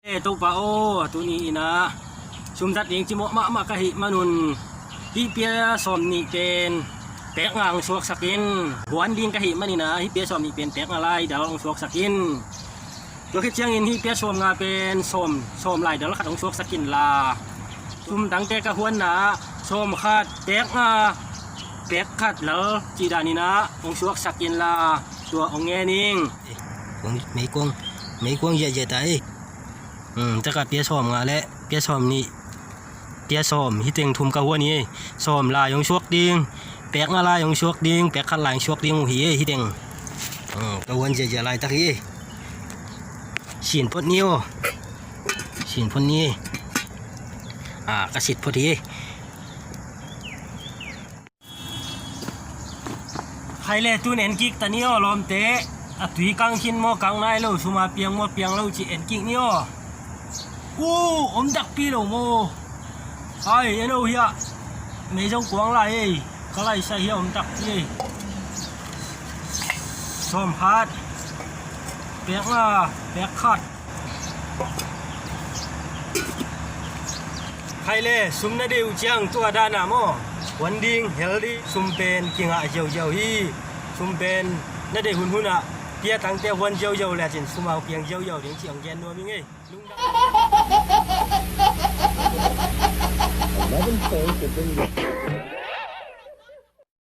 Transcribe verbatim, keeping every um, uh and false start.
E Topa aw, tuni in ah sum zat ding cimawh mahmah ka hih manun hih pia sawm nih pen pek nga hong suaksak in. Huan ding ka hih manin ah hih pia sawm nih pen pek nga lai dal hong suaksak in. Tua khit ciangin hih pia sawm nga pen sawm, sawm lai dal khat hong suaksak inla, sum tangte ka huanna ah sawm khat pek nga pek khat lal cih danin ah hong suaksak inla, tua hong ngen ing. Meikuang, meikuang ziahziah ta ei. Hmm, taka pia sawm nga le pia sawm nih, pia sawm hih teng thum ka huan hi ei. Sawm lai hong suak ding, pek nga lai hong suak ding, pek khat lai hong suak ding uh hi ei hih teng. Hmm, ka huan ziahziah laitak hi ei. Sin phot ni aw. Sin phot ni ei. Ah, ka sit phot hi ei. Khai le tun en kik ta ni aw lawmte. A tui kang khin maw kang nai lo, sum a piang maw piang lo cih en kik ni aw. U, om takpi lo maw. Ai, en o hiah. Mei zong kuang lai ei. Ka laisai hiah om takpi ei. Sawm khat. Pek nga, pek khat. Khai le, sum na deih uh ciang tua dana maw, huan ding, hel ding, sum pen kingah ziauziau hi. Sum pen na deih hunhun ah pia tangte huan ziauziau le cin sum a piang ziauziau ding ci hong gen nuam ing ei. Lungdam.